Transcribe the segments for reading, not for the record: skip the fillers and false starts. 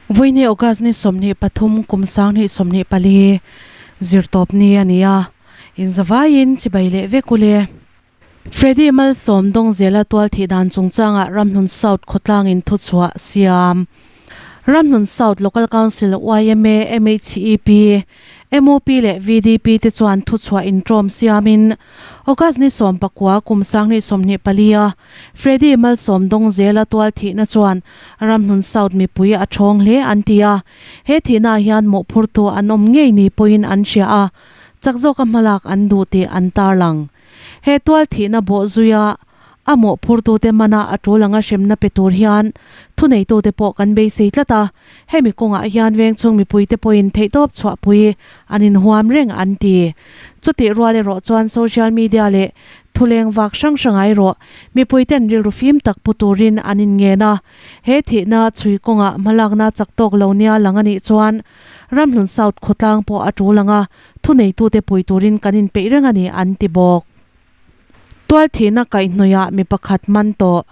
Vawiini August ni 23 kum 2024 zirtawp ni a ni a, inzavaiin chibai leh vek u le. Freddy Malsawm Dawngzela tual thih dan chungchangah Ramhlun South khawtlangin thuchhuah siam. Ramhlun South Local Council yma, MHEP, MOP leh VDP te chuan thuchhuah intawm siamin August ni 19 kum 2024 a Freddy Malsawm Dawngzela tual thihna chuan Ramhlun South mipui a thawng hle an ti a, he thihnaah hian mawhphurtu an awm ngei ni pawhin an hria a, chak zawka hmalak an duh tih an tarlang. He tual thihna bawh zuia a mawhphurtute mana a tul anga hremna pe tur hian thuneitute pawh kan beisei tlat a, hemi kawngah hian vengchhung mipuite pawhin theihtawp chhuahpui an inhuam reng an ti. Chutih rual erawh chuan social media leh thuleng vak hrang hrangah erawh mipuiten rilru fim tak pu turin an inngen a, he thihna chhui kawngah hmalakna chak tawk lo nia lang a nih chuan Ramhlun South khawtlang pawh a tul anga Thuneitute pui turin kan inpeih reng a ni, an ti bawk. Tualthihna kaihhnawihah mi pakhat man tawh.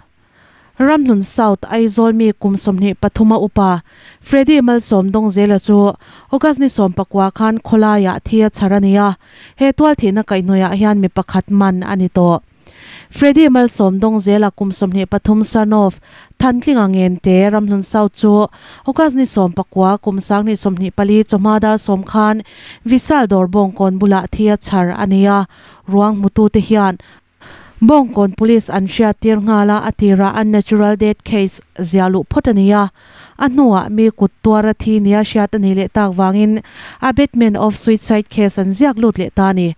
Ramhlun South, Aizawl mi kum 23 a upa Freddy Malsawm Dawngzela chu August ni 19 khan khawlaiah thi a chhar a ni a, he tualthihna kaihhnawihah hian mi pakhat man a ni tawh. Freddy Malsawm Dawngzela kum 23 son of Thantlinga Ngente, Ramhlun South chu August ni 19 kum 2024 chawhma dar sawm khan Vishal dawr Bawngkawn bulah thi a chhar a ni a, ruang hmutute hian Bawngkawn Police an hriattir nghal a, a tirah unnatural death case ziah luh phawt a ni a, a hnuah mi kut tuara thi nia hriat a nih leh tak vangin abetment of suicide case an ziak lut leh ta a ni.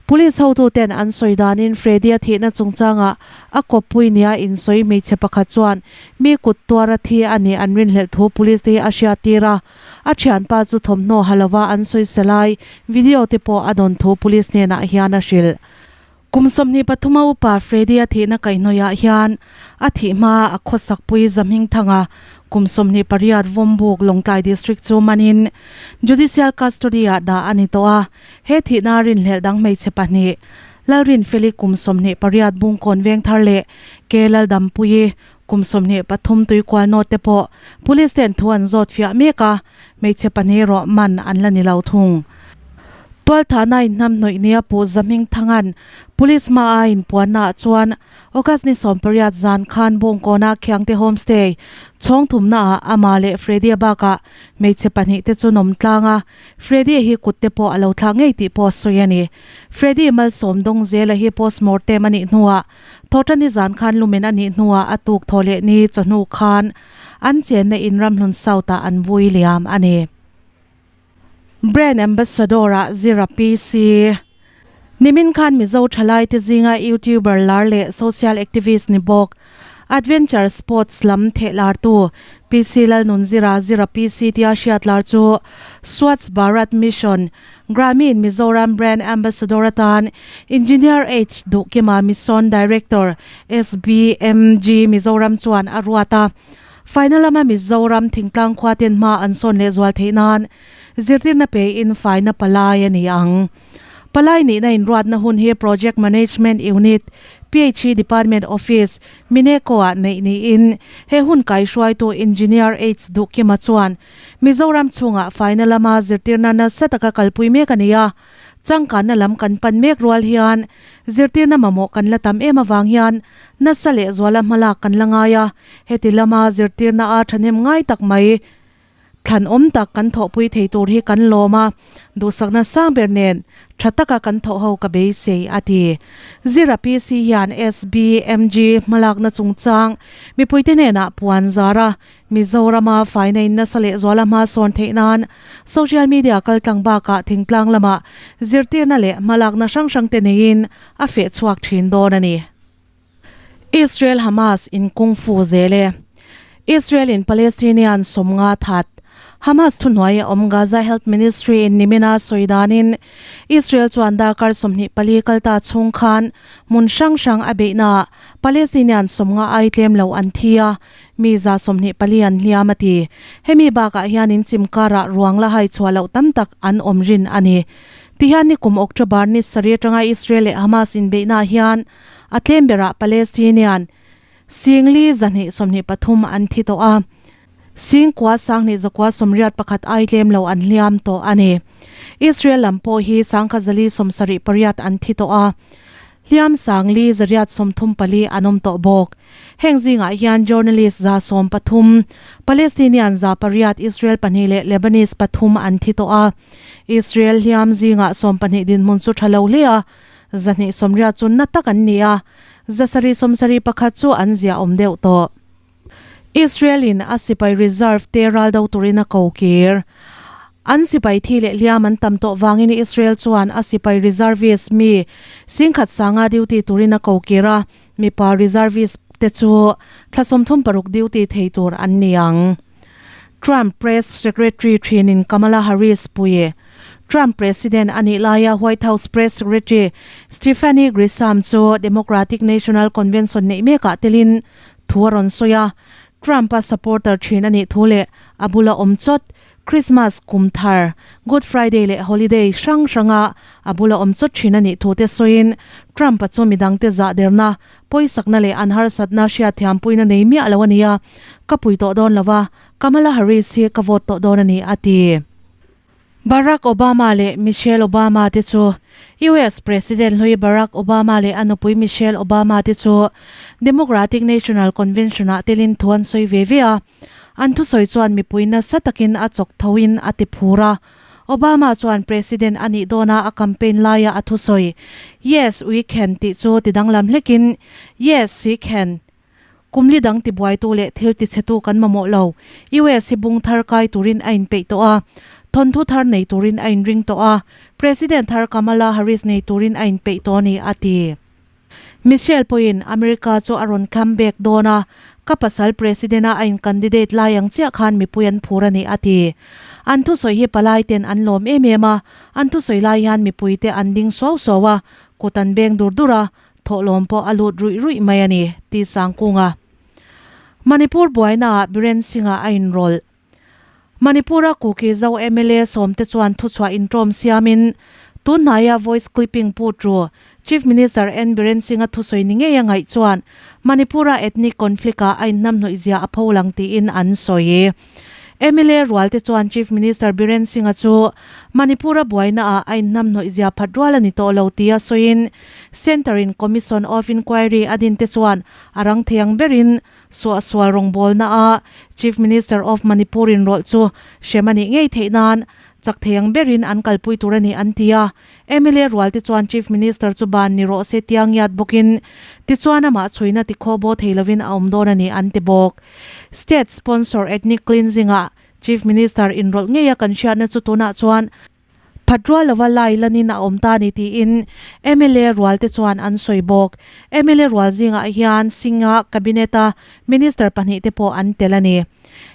Police hotuten an sawi danin Freddy-a thihna chungchangah a kawppui nia insawi hmeichhe pakhat chuan mi kut tuara thi a nih an rinhlelh thu police te hi a hriattir a, a thianpa chu thawmhnaw ha lova an sawisa lai video te pawh a dawn thu police hnenah hian a hrilh. Kum 23 a upa Freddy-a thihna kaihhnawihah hian a thih hma a khawsakpui Zahmingthanga kum 28 Vawmbuk Lawngtlai District chu manin Judicial Custody-ah dah a ni tawh a. He thihna rinhlelh dang hmeichhe pahnih, Lalrinfeli kum 28 Bungkawn Vengthar leh Ke Laldampuii kum 23 Tuikual North te pawh Police ten thu an zawt fiah mek a, hmeichhe pahnih erawh man an la ni lo thung. Tualthahna inhnamhnawih nia Pu Zahmingthanga'n Police hma a inpuanna ah chuan August ni 18 zan khan Bungkawna Khiangte Homestay chhawng thumna ah amah leh Freddy-a bakah hmeichhe pahnih te chu nawm tlang a, Freddy hi kut te pawh a lo thlah ngei tih pawh a sawi a ni. Freddy Malsawm Dawngzela hi postmortem a nih hnuah Thawhṭani zan khan lumen a nih hnuah a tuk thaw leh ni chawhnu khan an chenna in Ramhlun South-ah an vui liam a ni. Brand Ambassador-ah Zira PC. Nimin khan Mizo thalaite zinga YouTuber lar leh social activist ni bawk, adventure sports lam theh lartu PC Lalnunzira Zira PC tia hriat lar chu Swachh Bharat Mission, Gramin Mizoram Brand Ambassador atan Engineer H Duhkima Mission Director SBMG Mizoram chuan a ruat a. Final lama Mizoram thingtlang khua ten hma an sawn lehzual theih nan zirtirna pein faina palai a ni ang. Palai nihna inruatna hun hi Project Management Unit, PHE Department Office, Mineko-ah neih niin he hun kaihruaitu Engineer H Duhkima chuan Mizoram chhungah faina lama zirtirna nasa taka kalpui mek a ni a, changkanna lam kan pan mek rual hian zirtirna mamawh kan la tam em avang hian nasa lehzuala hmalak kan la ngai a, heti lama zirtirna a thahnem ngai tak mai. Thlan awm tak kan thawhpui thei tur hi kan lawm a, duhsakna sang ber nen tha taka kan thawh ho ka beisei, a ti. Zira PC hian SBMG hmalakna chungchang mipuite hnenah puan zar a, Mizorama faina in nasa lehzuala hma sawn theih nan social media kaltlang bakah thingtlang lamah zirtirna leh hmalakna hrang hrangte neiin a feh chhuak thin dawn a ni. Israel Hamas in kung fu zel e. Israel in Palestinian 50 that. Hamas thuhnuai a awm Gaza Health Ministry in nimina sawi danin Israel chuan darkar 24 kal ta chhung khan hmun hrang hrang a beihnaah Palestinian 50 ai tlem lo an thi a, mi 24 an hliam a ti. Hemi bakah hian in chim karah ruang la hai chhuah loh tam tak an awm rin a ni. Tihian nikum October ni sarih atanga Israel leh Hamas inbeihnaah hian. A tlem berah Palestinian singli 223 an thi tawh a, singkua 2181 ai tlem lo an hliam tawh a ni. Israel lam pawh hi 1478 an thi tawh a, hliam 4834 an awm tawh bawk. Heng zingah hian journalist 113, Palestinian 800, Israel pahnih leh Lebanese pathum an thi tawh a. Israel hliam zingah 12 dinhmun chu tha lo hle a, 280 chu na tak an ni a, 771 chu an ziahawm deuh tawh. Israel in a sipai reserve te ral do turin a ko kir. An sipai thi leh hliam an tam tawh vangin Israel chuan a sipai reservist mi singkhat sanga duty turin a ko kir a, mipa reservist te chu thla 36 duty thei tur an ni ang. Trump Press Secretary thinin Kamala Harris pui. Trump President a nih laia White House Press Secretary Stephanie Grisham chu Democratic National Convention neih mekah telin thu a rawn sawi a, Trump-a supporter thin a nih thu leh a bula awm chawt Christmas, kum thar, Good Friday leh holiday hrang hranga a bula awm chawt thin a nih thu te sawiin Trump-a chu midangte zah derna, pawisakna leh an harsatna hriatthiampuina nei miah lo a ni a, ka pui tawh dawn lo a, Kamala Harris hi ka vote tawh dawn a ni, a ti. Barack Obama leh Michelle Obama te chu US President hlui Barack Obama leh a nupui Michelle Obama te chu Democratic National Convention-ah telin thu an sawi ve ve a. An thusawi chuan mipui nasa takin a chawk thoin a ti phur a. Obama chuan President a nih dawna a campaign laia a thusawi Yes, we can tih chu tidanglam hlekin Yes, she can Kum li dang tibuaitu leh thil tichhetu kan mamawh lo. US hi bung thar kai turin a inpeih tawh a, thawnthu thar nei turin a inring tawh a, President thar Kamala Harris nei turin a inpeih tawh a ni, a ti. Michelle pawhin America chu a rawn come back dawn a, ka pasal President-a a in-candidate lai ang chiah khan mipui an phur a ni, a ti. An thusawi hi palai ten an lawm em em a, an thusawi lai hian mipuite an ding suau suau a, kut an beng dur dur a, Thawhlawm pawh a lut ruih ruih mai a ni, ti Sangkunga. Manipur buainaah Biren Singh-a a inrawlh. Manipur-a Kuki Zo mla sawmte chuan thuchhuah inṭawm siamin, tun hnaia voice clipping put ru Chief Minister N Biren Singh-a thusawi ni ngeia ngaih chuan Manipur-a ethnic conflict-ah a inhnamhnawih zia a pholang tiin an sawi. Mla rualte chuan Chief Minister Biren Singh-a chu Manipur-a buainaah a inhnamhnawih zia phat rual a ni tawh lo tia sawiin Centre-in Commission of Inquiry a dinte chuan a rang thei ang berin suahsual rawngbawlnaah Chief Minister of Manipur inrawlh chu hrem a nih ngei theih nan chak thei ang berin an kalpui tur a ni an ti a. Mla rualte chuan Chief Minister chu ban ni rawh se tia ngiat bawkin tichuan amah chhuina tikhaw baw thei lovin a awm dawn a ni an ti bawk. State sponsor ethnic cleansing ah Chief Minister inrawlh ngei a kan hriatna chu tunah chuan phat rual lova lai lanin a awm ta ni tiin mla rual te chuan an sawi bawk. Mla rual zingah hian Singh-a cabinet a minister pahnih te pawh an tel a ni.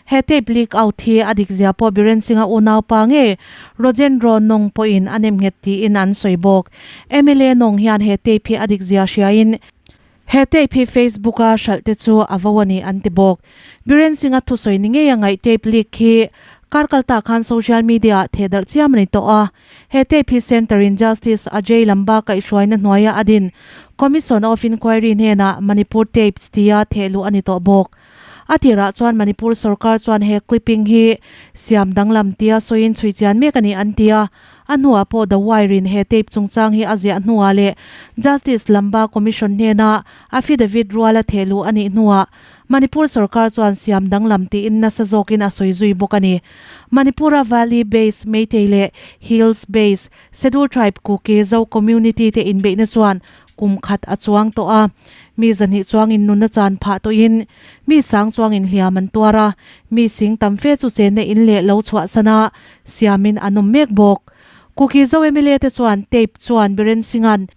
He tape leak out hi a dik zia pawh Biren Singh-a unaupa nge Rojendro Nong pawhin a nem nghet tiin an sawi bawk. Mla Nong hian he tape hi a dik zia hriain He tape hi Facebook a hralh te chu a vo a ni an ti bawk. Biren Singh-a thusawi ni ngei a ngaih tape leak hi kar kal tah khan social media ah thehdarh chiam a ni tawh a. He tape hi Centre in Justice Ajay Lamba kaihhruaina hnuaia a din Commission of Inquiry hnenah Manipur Tapes tia thehluh a ni tawh bawk. A tirah chuan Manipur sorkar chuan he clipping hi siam danglam tia sawiin chhui chian mek a ni an ti a. A hnuah pawh The Wire in he tape chungchang hi a ziah hnuah leh Justice Lamba Commission hnena affidavit ruala thehluh a nih hnuah Manipur sorkar chuan siam danglam tiin nasa zawkin a sawi zui bawk a ni. Manipur-a Valley Base Meitei leh Hills Base Scheduled Tribe Kuki Zo Community te inbeihna chuan Kum khat a chuang tawh a, mi zahnih chuangin nunna chan phah tawhin mi sang chuangin hliam an tuar a, mi sing tam fe chu chenna in leh lo chhuahsan a, siamin an awm mek bawk. Kuki Zo mla te chuan tape chuan Biren Singh-a'n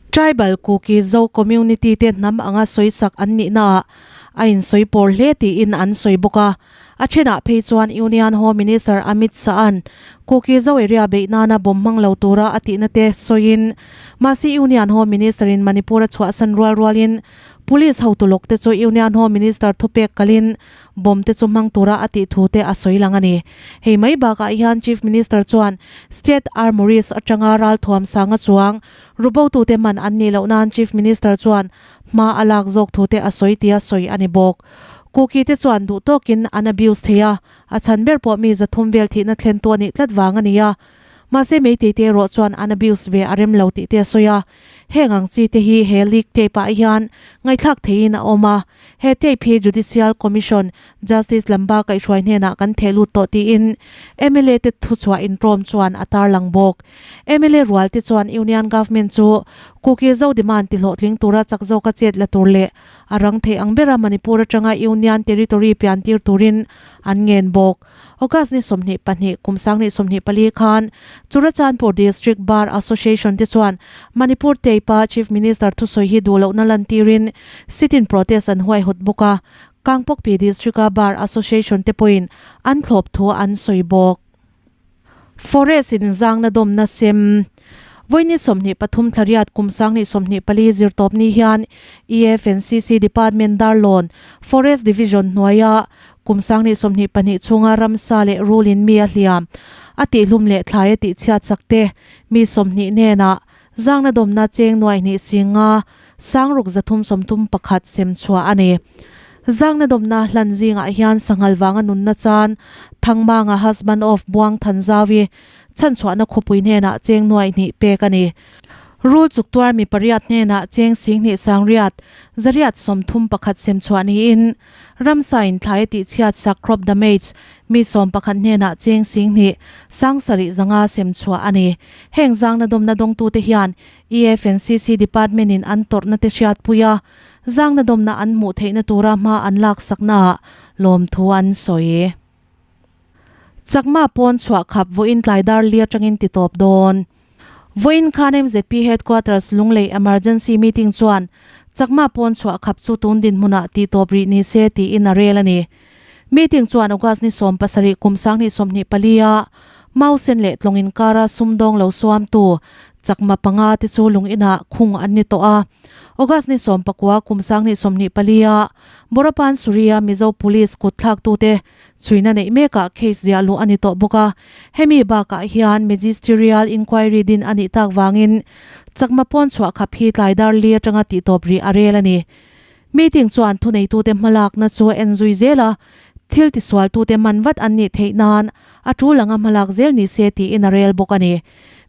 Tribal Kuki Zo community te hnam anga sawisak an nihnaah a insawi pawr hle tiin an sawi bawk a. A thenah phei chuan Union Home Minister Amit Shah-a'n Kuki Zo area beih nana bomb hmang lo tura a tihna te sawiin mahse Union Home Minister-in Manipur a chhuahsan rual rualin Police hotu lawk te chu Union Home Minister thupek kalin bomb te chu hmang tura a tih thu te a sawi lang a ni. Hei mai bakah hian Chief Minister chuan State Armouries atanga ralthuam sanga chuang rubotute man an nih loh nan Chief Minister chuan hma a lak zawk thu te a sawi tia sawi a ni bawk. Kuki te chuan duh tawkin an abuse thei a, a chhan ber pawh mi 300 vel thihna thlentu a nih tlat vang a ni a. Mahse Meitei te erawh chuan an abuse ve a rem lo tih te a sawi a. Heng ang chi te hi he leak tape ah hian ngaihthlak theihin a awm a. He tape hi Judicial Commission Justice Lamba kaihhruai hnenah kan theh lut tawh tiin mla te thuchhuah intawm chuan a tarlang bawk. Mla rual te chuan Union Government chu Kuki Zo demand ti hlawhtling tura chak zawka chet la tur leh a rang theih ang bera Manipur atanga Union Territory pian tir turin an ngen bawk. August ni 22 kum 2024 khan Churachandpur District Bar Association te chuan Manipur Teipa Chief Minister thusawi hi duh lohna lantirin sit-in protest an huaihawt bawk a, Kangpokpi District-a Bar Association te pawhin an thlawp thu an sawi bawk. Forest in zangna dawmna sem Vawiini 23 thlariat kum 2024 zirtawp ni hian EFNCC Department Darlawn Forest Division hnuaia kum 2022 chhunga ramsa leh rulin mi a hliam a tihhlum leh thlai a tihchhiat chak te mi 20 hnenah zangna dawmna cheng nuai hnih singa sangruk 331 sem chhuah a ni. Zangna dawmna hlan zingah hian sanghal vanga nunna chan Thangmanga husband of Buang Thanzawi chhanchhuahna khawpui hnenah cheng nuai hnih pek a ni. Rul chuk tuar mi pariat hnenah cheng sing hnih sangriat zariat 31 sem chhuah niin ramsa in thlai a tihchhiat sak crop damage mi 11 hnenah cheng sing hnih sang sarih zanga sem chhuah a ni. Heng zangna dawmna dawngtute hian EFNCC Department in an tawrhna te hriatpui a, zangna dawmna an hmuh theihna tura hma an lak saknaah lawmthu an sawi. Chakma pawn chhuah khap vawiin tlai dar li atangin ti tawp dawn. Vawiin khan MZP Headquarters Lunglei Emergency Meeting chuan Chakma pawn chhuah khap chu tun dinhmunah ti tawp rih ni se tiin a rel a ni. Meeting chuan August ni 17 kum 2024 a Mausen leh Tlawng inkara sumdawng lo suamtu Chakma panga te chu lung inah khung an ni tawh a. August ni 19 kum 2024 a Borapan Suria Mizo Police kut thlaktute chhuina neih mekah case ziah luh a ni tawh bawk a. Hemi bakah hian Magisterial Inquiry din a nih tak vangin Chakma pawn chhuah khap hi tlai dar li atanga tihtawp rih a rel a ni. Meeting chuan thuneitute hmalakna chu a en zui zel a, thil tisualtute man vat an nih theih nan a tul anga hmalak zel ni se tiin a rel bawk a ni.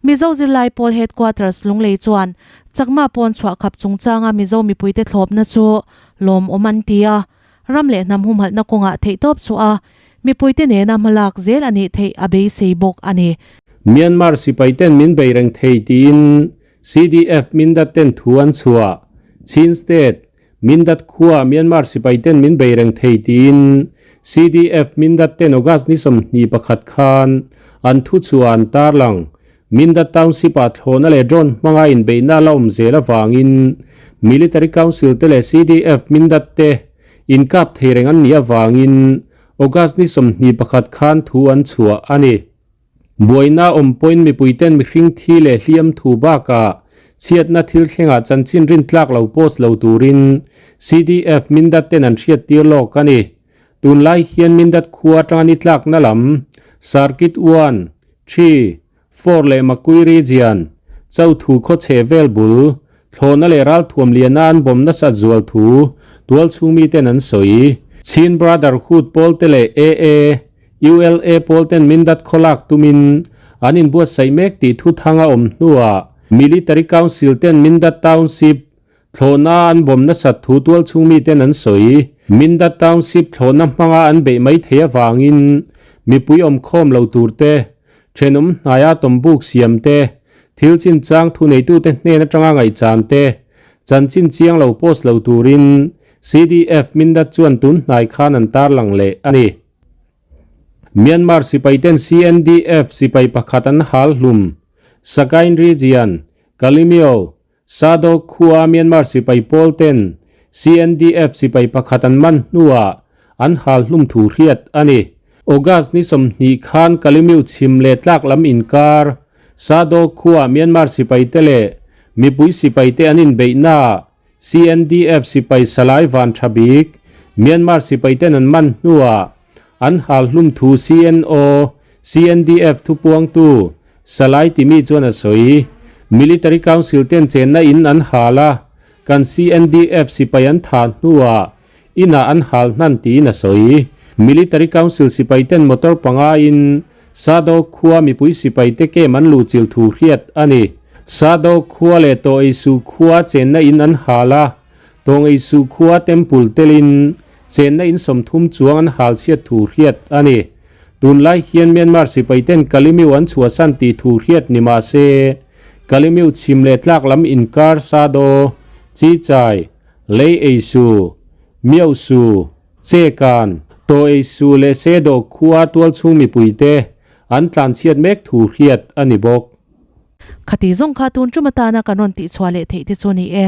Mizo Zirlai Pawl Headquarters Lunglei chuan Chakma pawn chhuah khap chungchanga Mizo mipuite thlawpna chu lawmawm an ti a, ram leh hnam humhalhna kawngah theihtawp chu a mipuite nena hmalak zel a nih theih a beisei bawk a ni. Myanmar sipaiten min bei reng thei tiin CDF Mindat ten thu an chhuah. Chin State, Mindat khua Myanmar sipai ten min bei reng thei tiin CDF Mindat ten August ni 21 khan an thu chhuah an tarlang. Mindat Township ah thlawhna leh drone hmanga inbeihna la awm zel avangin Military Council te leh CDF Mindat te inkap thei reng an nih avangin August ni 21 khan thu an chhuah a ni. Buaina awm pawhin mipuiten mihring thi leh hliam thu bakah chhiatna thil thlengah chanchin rin tlak lo post lo turin CDF Mindat ten an hriattir lawk a ni. Tunlai hian Mindat khua atanga ni tlakna lam Circuit one, three, four leh Makui region, Chothu khawchhe vel bul, thlawhna leh ralthuam liana an bawm nasat zual thu tualchhung miten an sawi. Chin Brotherhood pawl te leh AA, ULA pawl ten Mindat khawlak tumin an inbuatsaih mek tih thu thang a awm hnuah Military Council ten Mindat Township thlawhna an bawm nasat thu tualchhung miten an sawi. Mindat Township thlawhna hmanga an beih mai thei avangin mipui awmkhawm lo tur te, thenawm hnaia tawmbuk siam te, thil chinchang thuneitute hnen atanga ngaihchan te, chanchin chiang lo post lo turin CDF Mindat chuan tun hnai khan an tarlang leh a ni. Myanmar sipaiten CNDF sipai pakhat an hal hlum, Sagaing Region, Kalemyo, Sado khua Myanmar sipai pawl ten CNDF sipai pakhat an man hnuah an hal hlum thu hriat a ni. August ni 20 khan Kalemyo chhim leh tlak lam inkar Sado khua Myanmar sipai te leh mipui sipai te an inbeihnaah. CNDF sipai Salai Van Tha Bik, Myanmar sipai ten an man hnuah an hal hlum thu CNO, CNDF thupuangtu Salai timi chuan a sawi. Military Council ten chenna in an hal a, kan CNDF sipai an thah hnuah inah an hal hnan tiin a sawi. Military Council sipai ten motor panga in Sado khua mipui sipai te kem an luhchilh thu hriat a ni. Sado khua leh Tawh Eisu khua chenna in an hal a, Tawng Eisu khua temple telin chenna in 30 chuang an hal chhiat thu hriat a ni. Tunlai hian Myanmar sipai ten Kalimiu an chhuahsan tih thu hriat ni mah se, Kalimiu chhim leh tlak lam inkar Sado, Chichai, Lei Eisu, Miausu, Chekan, Tawh Eisu leh Sedaw khua tualchhung mipuite an tlanchhiat mek thu hriat a ni bawk. Khati zawng kha tun tum atana kan rawn tihchhuah leh theih te chu a ni e.